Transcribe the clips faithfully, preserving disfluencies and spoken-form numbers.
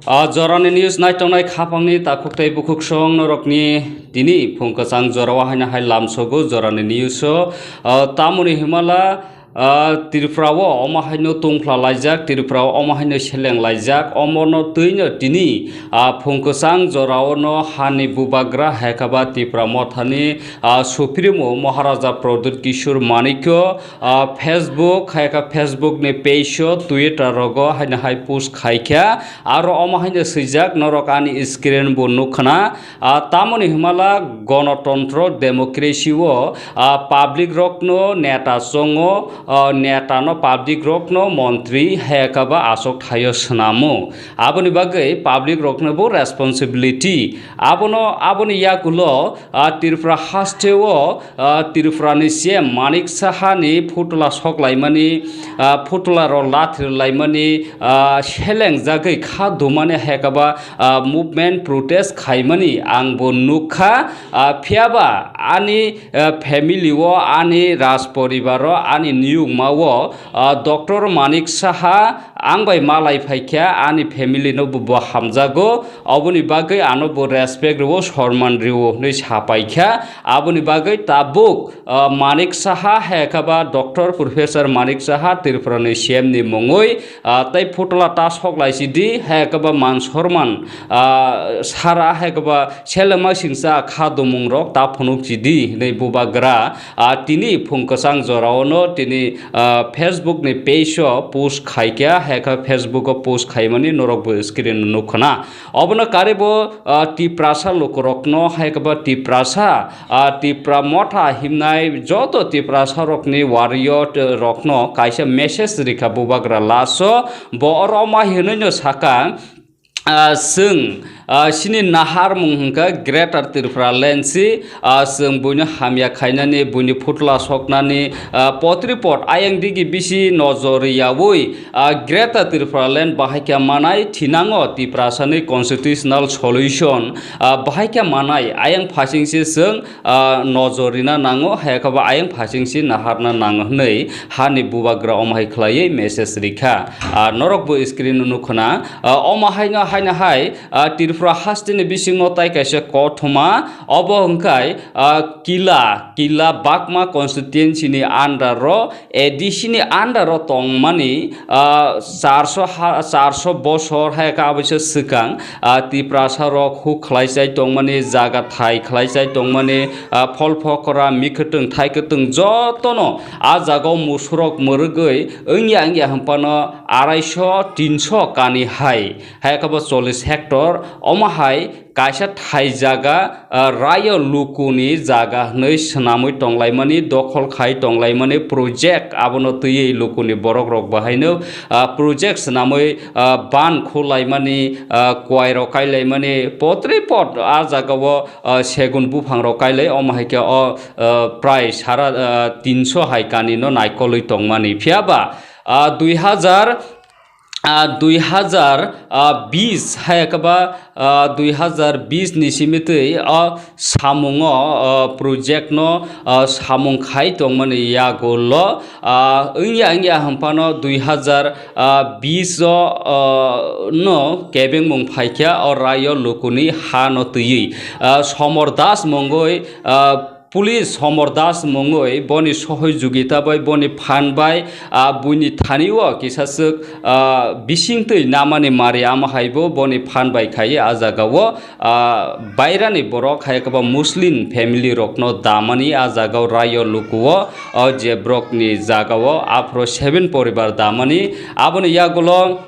Ah, jorani news naitongnai khapangni takhuk tei bukhuk song norokni tini phung kwchang jorao haino hai lamsogo jorani news o. Ah, tamoni himala, ah, Tripura o omo haino tungphla laijak, Tripura o omo haino seleng laijak, omono twino tini, ah, phung kwchang jorao no hani bubagra hai khe ba Tipra mothani, ah, Supremo Maharaja Pradyut Kishore Manikyo, ah, Facebook, hai khe Facebook ni page o, Twitter rogo haino hai post khai kha. Aro omo haino swijak, norok ani screen bo nukha na. Ah, tamoni himala gonotontro, democracy o, ah, public rokno neta chongo, ah, neta no public rokno montri hai khe ba aswk thaio swnamo. Aboni bagwi public rokno bo responsibility. Abono, aboni yakulo, ah, Tripura haste o, ah, Tripura ni C M Manik Saha ni phutula sok laimani, ah, phutula rok lathir laimani, ah, seleng jagwi kha dumani hai khe ba, ah, movement protest khaimani ang bo nukha. Ah, phiyaba ani, ah, family o, ani raj poribar o, ani niyungma o, ah, Doctor Manik Saha ang bai malai phaikha, ani family no bo, bo hamjago, oboni bagwi ano bo respect rwo, sorman rwo hwnwi sapaikha. Aboni bagwi tabuk, ah, Manik Saha hai khe ba Doctor Professor Manik Saha Tripura ni C M ni mungwi, ah, tei phutula ta sok lai sidi hai khe ba man sorman, ah, sara hai khe ba selengma singcha kha dumung rok ta phunuk sidi hwnwi bubagra, ah, tini phung kwchang jorao no tini, ah, Facebook ni page o post khai kha, hai khe Facebook o post khaimani norok bo screen o nukha na. Obono karibo, ah, Tiprasa lukurokno hai khe ba Tiprasa, ah, Tipra motha himnai joto Tiprasa rokni warrior rokno kaisa message rikha bubagra laso. Bo oro ma hinwi no saka, ah, chwng, ah, chini naharmung hwnkha Greater Tripura Land si, ah, chwng buino hamya khainani, buini phutla soknani, ah, potripot ayang digi bisi nojor riyaui, ah, Greater Tripura Land bahai khe manai thinango Tiprasani constitutional solution, ah, bahai khe manai ayang phasingse chwng, ah, nojor rina nango, hai khe ba ayang phasingse naharna nango hwnwi hani bubagra omo hai khlaiwi message rikha. Ah, norok bo screen o nukho na, ah, omo haino, haino hai, ah, Tripura hasteni bisingo tai kaisa kothoma, obo hwnkhe, ah, Kila, Kila Bakma constituency ni under o, A D C ni under o tongmani, ah, charso ha, charso bosor hai khe aboni swkang, ah, Tiprasa rok huk khlai chai tongmani, jaga thai khlai chai tongmani, ah, phol phokora, mikhwtwng, thaikwtwng jotono ah jagao musurok mwrwgwi wngya wngya hwnphano araiso tinso kani hai, hai khe bo chollish hectare, omo hai kaisa thai jaga, ah, Rayo Lukuni jaga hwnwi swnamwi tonglaimani, dokhol khai tonglaimani project, abono twiwi Lukuni borok rok bahaino, ah, project swnamwi, ah, ban khulaimani, ah, kwai rok kailaimani, potripot ah jagao, ah, segun buphang rok kailai, omo hai khe o, ah, prai sara, ah, tinso hai kani no naikolwi tongmani. Phiyaba, ah, dui hazar, ah, dui hazar, ah, bis hai khe ba, ah, dui hazar bis ni simi twi o samungo, ah, project no, ah, samung khai tongmani yagulo, ah, wngya wngya hwnphano dui hazar, ah, bis o, ah, no kebengmung phaikha o Rayo Lukuni ha no twiwi, ah, Somor Das mungwi, ah, Police Somor Das mungwi boni sohojogita bai, boni phan bai, ah, buini thani o kisa swk, ah, bisingtwi namani mari, amo hai bo boni phan bai khai a jaga o, ah, bairani borok hai khe bo Muslim family rokno damani a jaga o Rayo Luku o, o je borok ni jaga o aphro seven poribar damani, aboni yagulo,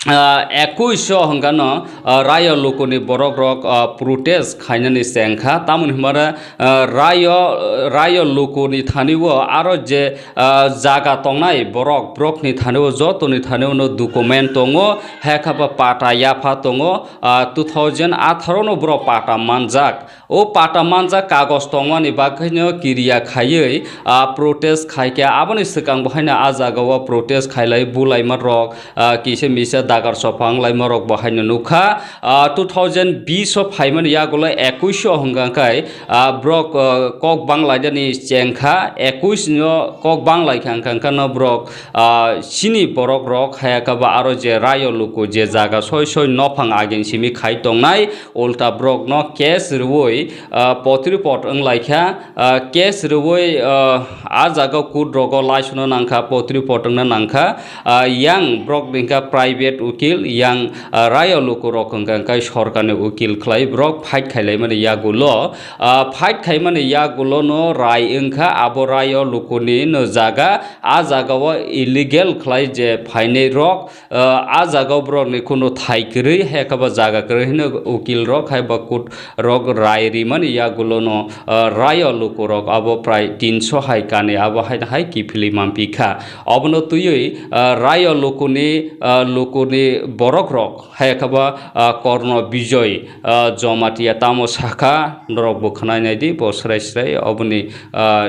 ah, ekuish o hwnkha no, ah, Rayo Lukuni borok rok, ah, protest khainani chengkha, tamoni hwnba, ah, Rayo, Rayo Lukuni thani o aro je, ah, jaga tongnai borok, borokni thani o jotoni thani o no document tongo, hai khe bo pata yapha tongo, ah, two thousand atharo no borok pata manjak. O pata manjak kagoj tongmani bagwino kiriya khaiwi, ah, protest khaikha. Aboni swkang bo haino a jaga o protest khailai bulaima rok, ah, kisa misa dagar sopha wnglaima rok bo haino nukha. Ah, two thousand bish o phaimani yagulo ekuish o hwnkha khe, ah, borok, ah, kok banglaidani chengkha, ekuish no kok banglaikha, hwnkha hwnkha no borok, ah, chini borok rok hayakaba aro je rayo luku je jaga soi soi nophang agin simi khai tongnai, ulta borok no case rwui, ah, potri pot wnglaikha. Ah, case rwui, ah, a jaga court rogo laisuna nangkha, potri pot wngna nangkha. Ah, yang borok ni hwnkha private ukil, yang, ah, rayo luku rok hwnkha hwnkha sorkarni ukil khlai borok fight khailaimani yagulo. Ah, fight khaimani yagulo no rai wngkha, abo rayo lukuni no jaga, a jaga o illegal khlai je phainai rok, ah, a jaga o borok ni kunu thai kwrwi, hai khe bo jaga kwrwi hino ukil rok hai ba court rok rai rimani yagulo no, ah, rayo luku rok abo prai tinso hai kani abo hai hai kiphilwi mampikha. Obono twiwi, ah, rayo lukuni, ah, lukuni borok rok hai khe bo, ah, Korno Bijoy, ah, Jomatia tamo sakha norok bo khwnai nai di bo srai srai oboni, ah,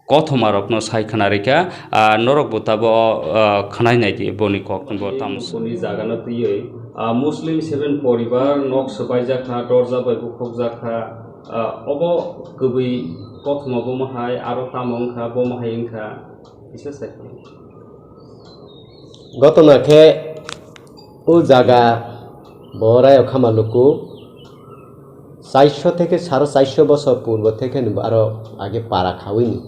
kothoma rokno sai khna rikha, ah, norok bo tabo, ah, khwnai nai di boni kok bo tamo. Boni jaga no twiwi, ah, Muslim seven poribar nok swbaijak kha, dorja bai bukhukjak kha, ah, obo kwbwi kothoma bomo hai aro tamo wngkha, bomo hai wngkha, kisa sai. Gotona khe o jaga bo rayo khama luku chairso theke saro chairso bosor purbo theke ni aro age para khawi ni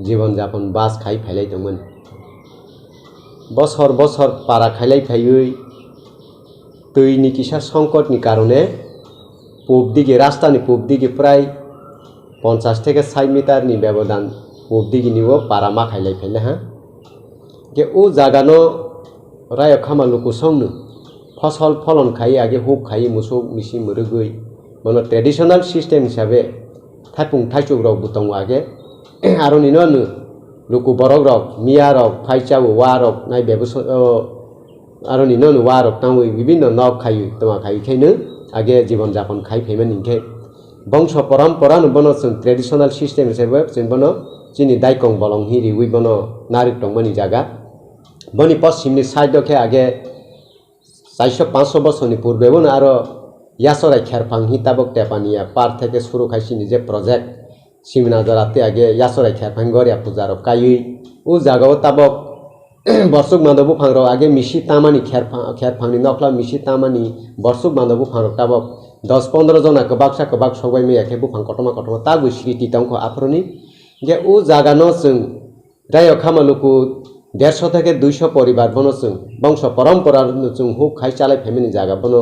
jibon japon bas khai phailai tongmani. Bosor bosor para khailai phaiwi twi ni kisa songkot ni karone pub digi, rasta ni pub digi prai ponchas theke sai meter ni bebodan pub digi ni o para ma khailai phailai ha. Ke o jaga no rayo khama luku song no phosol pholon khai age huk khai musuk misi mwrwgwi bono traditional system hisabe thaipung thaichuk rok bo tongo age. Aroni no no luku borok rok miya rok phai chao wa rok nai bebso, o, aroni no no wa rok tangwi bibinno nok khai tongma khai khe no age jibon japon khai phaimani hinkhe bongso porampora no bono chwng traditional system hisabe chwng bono chini daikong bolong hi riwi bono narik tongmani jaga. Boni poschimni side o khe age chairso pansho bosorni purbe bono aro yasorai kherphang hi tabok tepaniya par theke suru khai sini je project Siminajara tei age yasorai kherphang goria puja rok kaiwi o jaga o tabok borsuk mando buphang rok age misi tamani kherphang, kherphangni nokla misi tamani borsuk mando buphang rok tabok dos pondro jona kwbaksa kwbak sokbai maya khe buphang kotorma kotorma tabwi sriti tongkho aphuruni. Hinkhe o jaga no chwng rayo khama luku derso theke duiso poribar bono chwng bongso porompora no chwng huk khai chalai phaimani jaga bono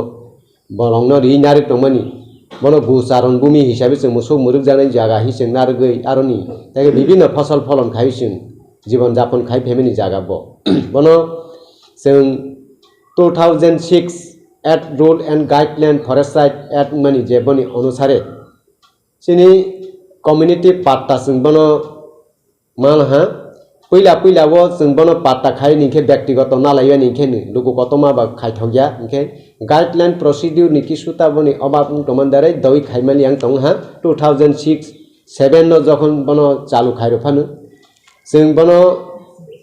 bolongno ri narik tongmani. Bono gu charon bumi hisabe chwng musuk mwrwkjaknai jaga hi chwng narwgwi aroni tei bibinno phosol pholon khai chwng jibon japon khai phaimani jaga bo. Bono chwng two thousand six at Rule and Guideline Forest Right Act wngmani je boni onusare chini community patta chwng bono manha. Puila puila o chwng bono patta khai ni khe byaktigoto nalaiya ni khe ni luku kotorma ba khaithokya hinkhe guideline procedure ni kisu ta boni obab wng tongmani darai dawi khaimani ang tongha two thousand six seven no jokhon bono chalu khairok phano. Chwng bono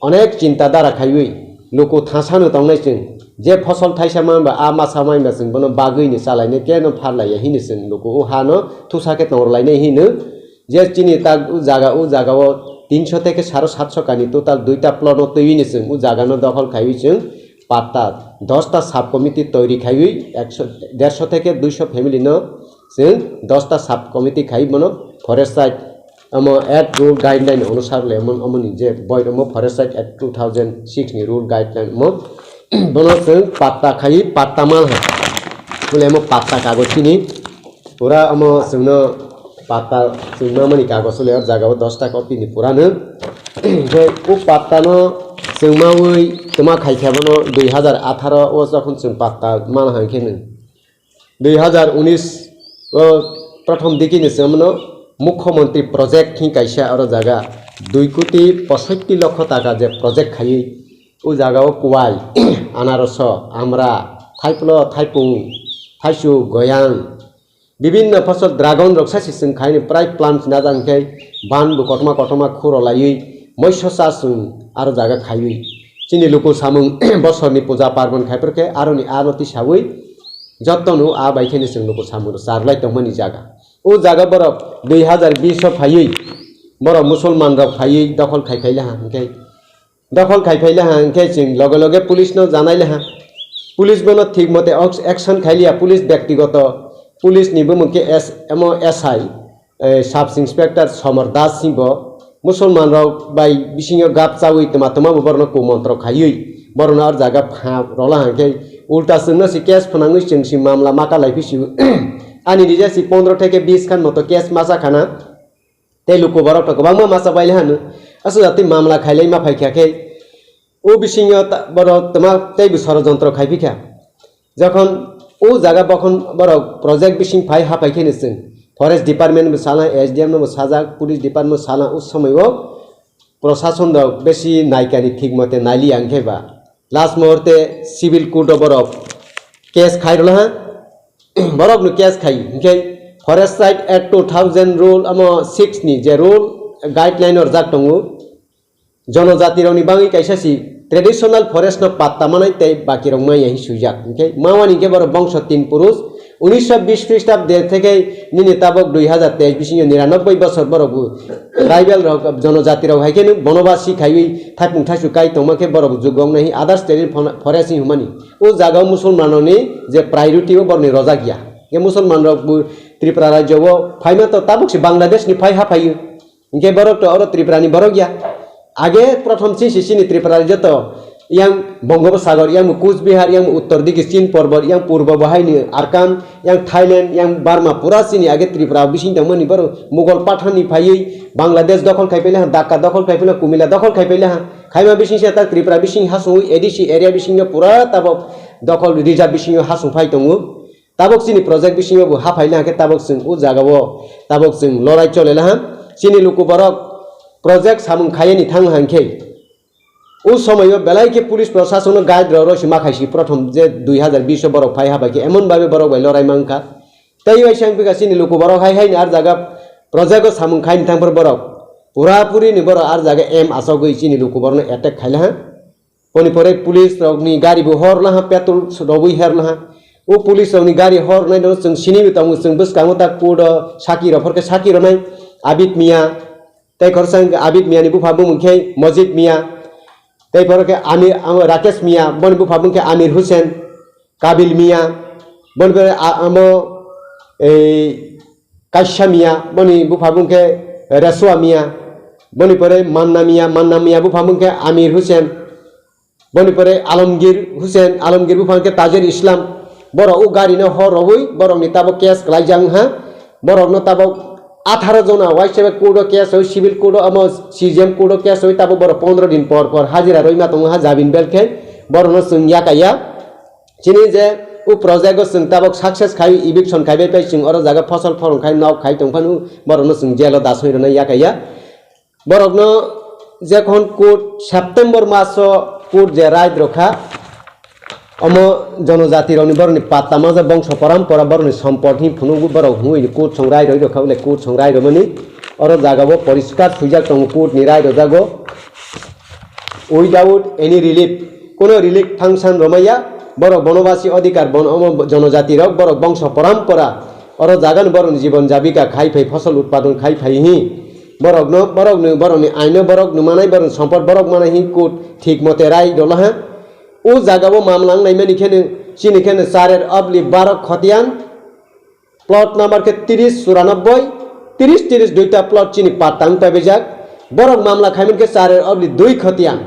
onek chinta dara khaiwi luku thasano tongnai chwng. Je phosol thaisa manba a masa manba chwng bono bagwino chalainai keno pharlaiya hino chwng luku o hano thusa khe tongrwlainai hino. Je chini tak o jaga o jaga o tinso theke saro satso kani total duita plot no twiwi ni chwng o jaga no dokhol khaiwi chwng patta dosta sub committee toiri khaiwi ekso, derso theke duiso family no chwng dosta sub committee khai bono forest side omo at rule guideline onusar le omo, omo ni je boy omo forest side at two thousand six ni rule guideline omo bono chwng patta khai patta mal ha bole omo patta kagoj chini pura omo chwngno patta chwngma mani kagoj le o jaga o dosta copy ni pura no je o patta no chwngma wi toma khai khe bono dui hazar atharo o jokhon chwng patta mal ha khe no Dui hazar unis o prothom digi ni swnamno Mukhyamantri project hwn kaisa oro jaga dui koti posotti lokho taka je project khaiwi o jaga o kuwai, anaroso, amra, thaiplo, thaipung, thaisu, goyang, bibinno phosol dragon rok sasi chwng khaini prai plan china jang khe ban bo kotorma kotorma khuro laiwi moiso cha chwng aro jaga khaiwi. chini luku samung bosorni puja parbon khaiphuru khe aroni aro tisawi jotono a bai kheno chwng luku samung rwcharlai tongmani jaga. O jaga borok dui hazar bish o phaiwi borok musulman rok phaiwi dokhol khai phaila ha hwnkhe, dokhol khai phaila ha hwnkhe chwng loge loge police no janai laha. Police bono thik mote ox-, action khailiya, police bektigoto police ni bumung khe S M O S I, eh, Sub Inspector Somar Das singbo musulman rok bai bisingo gap chawi tma tma bo borno kumontro khaiwi borno ar jaga pha rola hwnkhe ulta chwngno si case phwnangwi chwng si mamla maka lai phisi ani nija si pondro theke bish khan moto case masa khana. Tei luku borok to kwbangma masa bai hanu. Aswk jati mamla khailai ma phaikha khe, o bisingo ta-, borok tma tei bo sorojontro khai phikha. Jokhon o jaga bokhon borok project bising phai hapai khe ni chwng forest department bo sala, S D M no bo sajak, police department sala, o somoi o prosason rok besi naikani thik mote nailiya hwnkhe ba last muhurte civil court o borok case khai rwla ha. Borok no case khai hwnkhe Forest Right Act two thousand rule amo six ni je rule guideline o rwjak tongo, jonojati rokni bagwi kaisa si traditional forest no patta manai tei baki rok maya hin swijak hwnkhe mawani hwnkhe borok bongso tin purush unisho bish Khristabde theke nini tabok dui hazar teis bisingo niranobboi bosor borok bo tribal rok, jonojati rok hai khe no bonobasi khaiwi thapung thasu kai tongma khe borok jugo wngnai hi others traditional forest ni hwnmani. O jaga o musulman rokni je priority o borokni rojak ya. Ye musulman rok bo Tripura rajyo o phaima to tabuk si Bangladesh ni phai ha phaio. Hingke borok to oro Tripura ni borok ya. Age prothom si si sini Tripura rajyo to yang Bongobo Sagor, yang Kuch Bihar, yang Uttor digi Chin Porbot, yang Purbo bo hai ni Arkan, yang Thailand, yang Burma pura sini age Tripura bising tongmani borok Mughal Pathan ni phaiwi Bangladesh dokhol khai pele ha, Dhaka dokhol khai pele ha, Kumila dokhol khai pele ha. Khaima bising se ta Tripura bising hasung A D C area bising pura tabok dokhol reserve bising hasung phai tongo. Tabok chini project bisingo bo ha phaina hwnkhe tabok chwng o jagao tabok chwng lorai chole laha. Chini luku borok project samung khayani thang hwnkhe o somoio belai khe police proshasonno guide rw rw si ma khaisi prothom je dui hazar bish o borok phai ha bai khe emon babe borok bai lorai mankha. Tei waisa wngpikha chini luku borok hai haino ar jaga project o samung khaini thangphuru borok pura puri ni borok ar jaga em achogwi chini luku borokno attack khai laha. Boni pore police rokni gari bo hor laha, petrol robwi her laha. O police rokni gari hor nai no chwng sini bo tongo, chwng bwskango ta court o saki rok phor khe saki rwnai Abid Mia, tei khoroksa wngkha Abid Mia ni bupha bumung khe Mojid Mia, tei phor khe Amir, amo Rakesh Mia, boni bupha bumung khe Amir Hussein, Kabil Mia, boni pore a-, amo ei Kaisa Mia, boni bupha bung khe Resua Mia, boni pore Manna Mia, Manna Mia bupha bung khe Amir Hussein, boni pore Alamgir Hussein, Alamgir bupha bung khe Tajir Islam. Borok o gari no hor rwui borok ni tabok case kwlai jang ha, borok no tabok atharo jona waisebe court o case rwi, civil court o amo C J M court o case rwi tabok borok pondro din por por hajira rwi ma tongo ha jabin bel khe borok no chwng yakaya. Chini je o project o chwng tabok success khai eviction khai bai pai chwng oro jaga phosol phorong khai nok khai tong phano borok no chwng jail o dasoi rwna yakaya. Borok no jekhon court September mas o court je rai rokha omo jonojati rokni borokni patta maja bongso porampora borokni sompot hin phunukgo borok hwnwi court song rai roi rokha ule court song rai romani oro jaga o poriskar swijak tongo court ni rai rojago. Without any relief, kono relief function romaya, borok bonobasi odhikar bon omo jonojati rok borok bongso porampora oro jagan borok ni jibon jabika khai phai phosol utpadon khai phai hi borok no borok ni borok ni aino borok ni manai borok ni sompot borok manai hi kut thik mote rai dolaha. O jaga o mamla wng nai mani kheno chini kheno charer obli barok khotiyan. Plot number khe tris churanobboi, tris tris duita plot chini patta wng paibajak. Borok mamla khaimani khe charer obli dui khotiyan.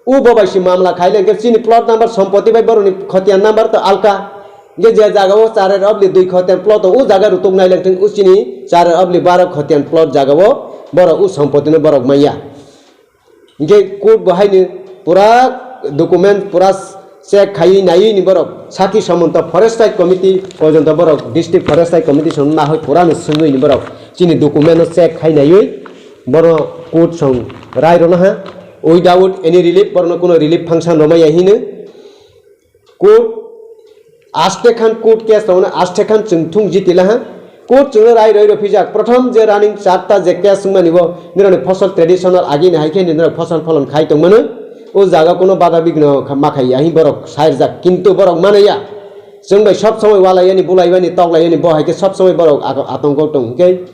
O bo bai se mamla khai le hwnkhe chini plot number sompoti bai borokni khotiyan number to alka. Hwnkhe je jaga o charer obli dui khotiyan plot o, o jaga rutuk nai le thung o chini charer obli baro khotiyan plot jaga o borok o sompotino borok manya. Hingke court bo haino pura document pura check khaiwi naiwi ni borok sakhi somonto forest side committee porjonto borok district forest side committee sono nahoi pura no swngwi ni borok chini document no check khai naiwi bono court song rai rwna ha without any relief borokno kuno relief function rwmaya hino. Court aste khan court case rokno aste khan chwng thung jiti laha. Court chwngno rai roi rw phijak. Prothom je running charta je case wngmani bo nironi phosol traditional agini hai khe nirok phosol pholon khai tongmano. O jaga kuno bada bigno kha-, ma khaiya hi borok sairjak, kintu borok manaya. Chwng bai sob somoi walaiyani, bulaibani, toklaiyani, bo hai khe sob somoi borok a-, atongko tong khe.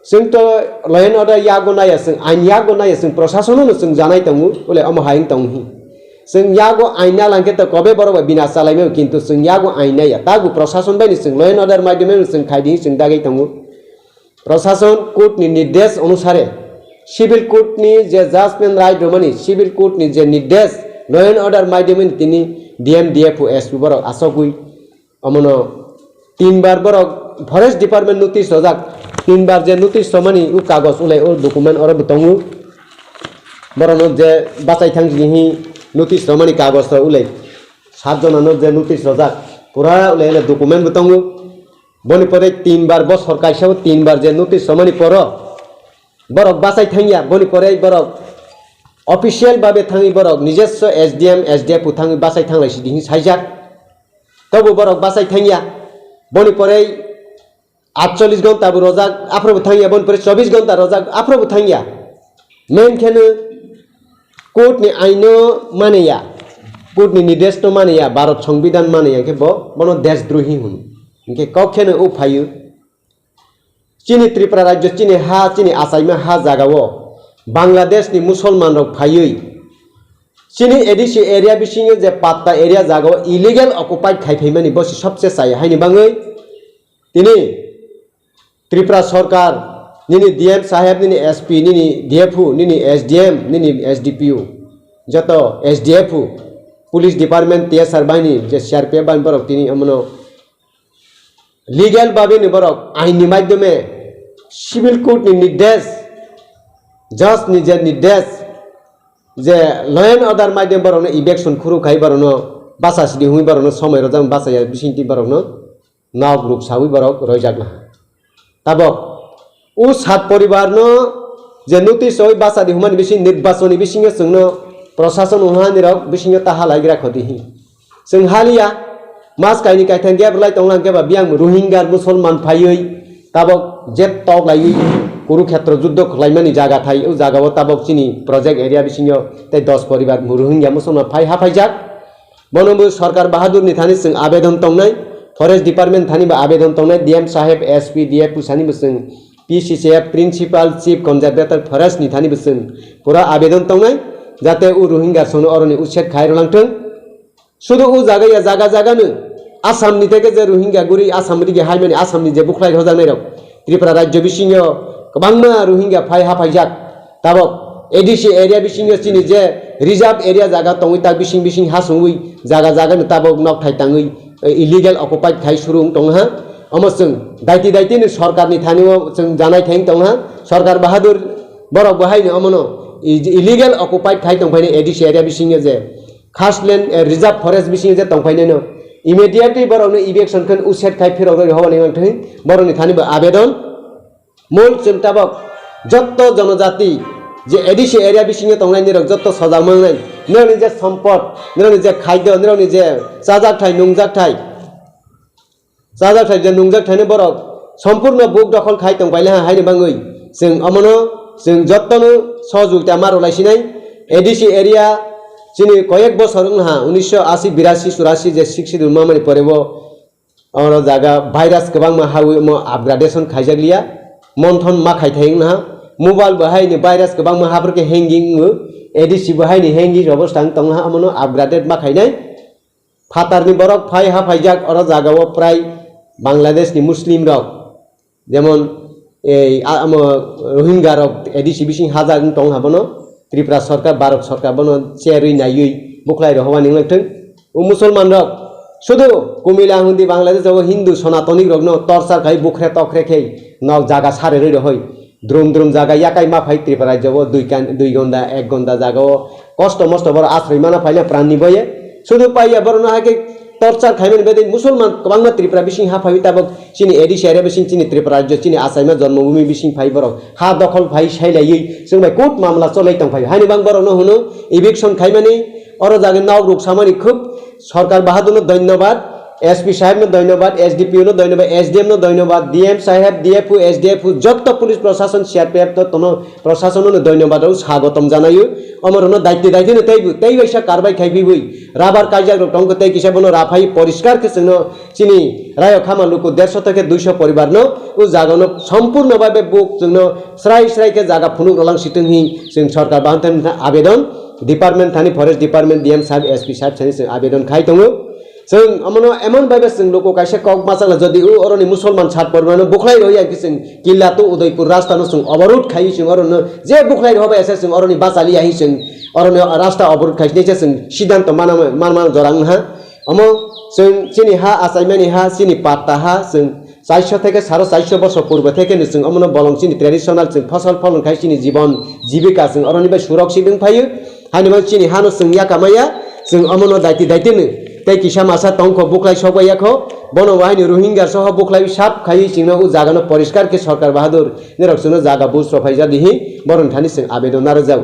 Chwng to law and order yago naya, chwng ain yago naya, chwng prosasono no chwng janai tongo, bole omo hai wng tong hi. Chwng yago ain na lang khe to kobe borok bai bina chalaimao, kintu chwng yago ain naya. Tago prosason bai ni chwng law and order maidhyome no chwng khai di, chwng dagwi tongo. Prosason court ni nirdesh onusare, civil court ni je judgment right romani, civil court ni je nirdesh, law and order maidhyome ni tini D M, D F O, S P borok asogwi omono tinbar borok forest department notice rojak, tinbar je notice romani o kagoj ulai o document oro bo tongo. Borokno je bachai thang sini hi notice romani kagoj rok ulai sat jonano je notice rojak pura ulai ele document bo tongo. Boni pore tinbar bosor kaisa o tinbar je notice romani poro borok bachai thangya, boni pore borok official babe thangwi borok nijoswo S D M, S D F o thangwi bachai thanglai sidi hin saijak. Tobo borok bachai thangya, boni pore atchollis gonta bo rojak, aphrobo thangya, boni pore chobbish gonta rojak, aphrobo thangya. Main kheno court ni aino maniya, court ni nirdeshno maniya, Bharat Songbidan maniya khe bo, bono deshdrohi hwn. Hinkhe kok kheno o phaio. Chini Tripura rajyo, chini ha, chini achaima ha jagao Bangladesh ni Musolman rok phaiwi chini A D C area bisingo je patta area jagao illegal occupied khai phaimani bo se sobse chaya haini bangwi tini Tripura sorkar, nini D M saheb, nini S P, nini D F O, nini S D M, nini S D P O, joto S D F O, police department, T S R bahini je C R P F bahini borok tini omono legal babe ni borok ain ni maidhyome civil court ni nirdesh, judge ni je nirdesh, je law and order maidhyome borokno eviction khuru khai borokno bacha sidi hwnwi borokno somoi rojak bachaya bisingtwi borokno nok ruk sawi borok roijak laha. Tabok o sat poribar no je notice roi bacha di hwnmani bising nirbachon ni bisingo chwngno prosason wngha ni rok bisingo ta halaigra khodi hi. Chwng haliya, mas kaini kaithang gap lai tonglang khe ba biyang Rohingya Musolman phaiwi tabok je tok laiwi Kurukhetra juddho khlaimani jaga thai, o jagao tabok chini project area bisingo tei dos poribar Rohingya Musolman phai haphaijak. Bono bo Sarkar Bahadur ni thani chwng abedon tongnai, Forest Department thani bo abedon tongnai, D M saheb, S P, D F O sani bo chwng P C C F Principal Chief Conservator Forest ni thani bo chwng pura abedon tongnai, jate o Rohingya songno oroni uched khai rwlangthwng. Sudu o jaga ya jaga jaga no Assam ni teke je Rohingya guri Assam rigi haimani Assam ni je bukhlai rhojaknai rok Tripura rajyo bisingo kwbangma Rohingya phai haphaijak. Tabok A D C area bisingo chini je reserve area jaga tongwi tak bising bising ha songwi jaga jaga no tabok nok thai tangwi, eh, illegal occupied khai surung tongha. Omo chwng daiti daiti ni sorkar ni thani o chwng janai thai tongha. Sarkar Bahadur borok bo haino omono i-, illegal occupied khai tongphaini A D C area bisingo je Khasland, eh, reserve forest bisingo je tongphainaino immediately borokno eviction khe uched khai phirok rwi hobani wngthwi borokni thani bo abedon. Mol chwng tabok jotto jonojati je A D C area bisingo tongnai nirok jotto sojak mangnai, nirokni je sompot, nirokni je khaido, nirokni je chajak thai, nungjak thai, chajak thai je nungjak thaino borok sompurno buk dokhol khai tong paile ha haini bangwi chwng omono chwng jottono sohojogita ma rwlai sinai. A D C area chini koyek bosor wngha unisho asi birasi churasi je sixth schedule mamani pore bo oro jaga virus kwbangma hawi omo upgradation khaijak liya, monthon ma khai thai wngha, mobile bo haini virus kwbangma haphar khe hanging wngo, A D C bo haini hanging obostha wng tongha, omono upgraded ma khainai. Phatarni borok phai ha phaijak oro jagao prai Bangladesh ni Muslim rok, jemon ei a-, amo Rohingya rok A D C bising hajak wng tong habono Tripura sorkar, Bharat sorkar bono cherwi naiwi bukhlai rok hobani wngthwng. O Musulman rok sudu Kumila hundi Bangladesh o Hindu Sonatoni rokno torchar khai bukhre tokre khai nok jaga sare rwi rohoi. Drum drum jaga yakai ma phai Tripura rajyo o dui kan-, dui gonda, ek gonda jaga o kosto mosto borok asroi mana phaina pran ni boye. Sudu paiya borok no hai khe torchar khaimani bagwi Musulman kwbangma Tripura bising ha phaiwi tabok chini A D C area bising chini Tripura rajyo chini achaima Janmabhumi bising phai borok ha dokhol phai sai laiwi chwng bai court mamla cholai tong phai. Haini bang borok no hwno eviction khaimani oro jaga nok ruk samani khub Sarkar Bahadur no dhonyobad. S P saheb no dhonyobad, S D P O no dhonyobad, S D M no dhonyobad, D M saheb, D F O, S D F O, jotto police prosason, C R P F to tono prosason no dhonyobad rok sagotom janaio. Omorno daiti daiti no teibo, tei waisa karbai khai phibwi. Rabar kaijak rok tongkhe tei kisa bono raphai poriskar khe chwngno chini rayo khama luku dersho theke duisho poribar no o jaga no sompurno bhabe buk chwngno srai srai khe jaga phunuk rolang sitwng hi chwng sorkar bahan thani abedon department thani forest department D M saheb S P saheb thani chwng abedon khai tongo. Chwng omono emon bhabe chwng luku kaisa kok machakla jodi o oroni musulman sat poribar no bukhlai roi ya khe chwng killa to Udaipur rasta no chwng oborod khai chwng orono je bukhlai roi hobai ase chwng oroni bachali ya hi chwng oroni rasta oborod khai chwng siddhanto mana mana jora wng ha. Omo chwng chini ha achaimani ha, chini patta ha, chwng chairso theke saro chairso bosor purbo theke no chwng omono bolong chini traditional chwng phosol pholon khai chini jibon jibika chwng oroni bai surok sibing phaio. Hani bo chini hano chwng yakamaya, chwng omono daiti daiti no tei kisa masa tongkho buklai sokbai yakho. Bono bo haini Rohingya soho buklai sap khaiwi chwngno o jagano poriskar khe Sorkar Bahadur nirok chwngno jaga bus rok phaijak dihi boroni thani chwng abedon narwkjago.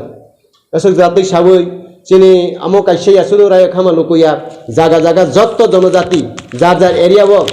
Aswk jatwi sawi chini amo kaisa ya sudu rayo khama lukuya jaga jaga jotto jonojati jar jar area o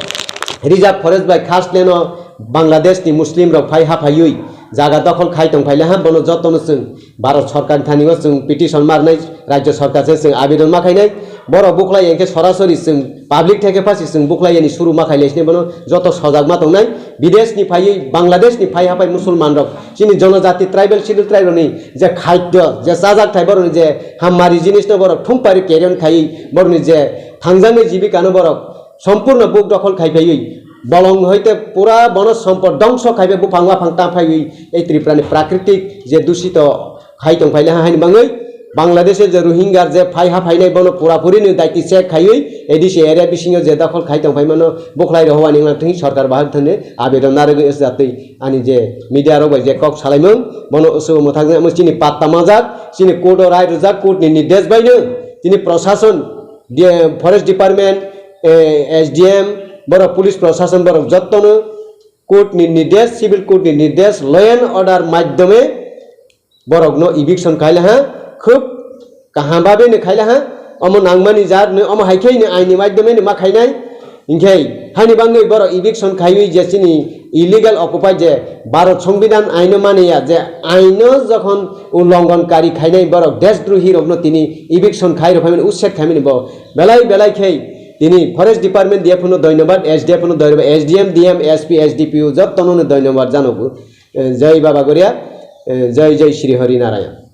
reserve forest bai khas leno Bangladesh ni Muslim rok phai ha phaiwi jaga dokhol khai tong phaile ha bono jotto no chwng Bharat Sorkar thani o chwng petition marnai Rajya Sorkar se chwng abedon ma khainai borok buklai engkhe sorasori chwng public theke phasi chwng buklai yani suru ma khailai sini bono jotto sojak ma tongnai bidesh ni phaiwi Bangladesh ni phai ha phai Musulman rok chini jonojati tribal schedule tribe rok ni je khadyo, je chajak thai borokni je hammari jinisno borok thum pari carry on khaiwi borokni je thangjaknai jibikano borok sompurno buk dokhol khai phaiwi bolong hoite pura bono sompod dongso khai phai buphang waphang ta phaiwi ei Tripurani prakritik je dusito khai tong phaile ha haini bangwi Bangladesh je Rohingya je phai ha phainai bono pura puri ni daiti check khaiwi A D C area bisingo je dokhol khai tong phaimano bukhlai rok howani wngna thwi sorkar bahai thani abedon narwgwi jatwi ani je media rok bai je kok salaimung bono usugo mwthangjakmung chini patta manjak, chini court o rai rwjak, court ni nirdesh baino chini prosason, de-, forest department, eh, S D M, borok police prosason borok jottono court ni nirdesh, civil court ni nirdesh, law and order madhyome borokno eviction khaila ha, khub kaham babe ni khaila ha, omo nangmani jat ni, omo hai khe ni aini madhyome ni ma khainai, hinkhe haini bangwi borok eviction khaiwi je chini illegal occupied je Bharat Songbidan aino maniya je aino jokhon ulongon kari khainai borok deshdrohi rokno tini eviction khai rok phaimani, ussed khaimani bo belai belai khe tini forest department D F O no dhonyobad, S D F O no dhonyobad, S D M, D M, S P, S D P O jottono no dhonyobad janogo. Eh, Jai Baba Goria, eh, Jai Jai Shri Hari Narayan.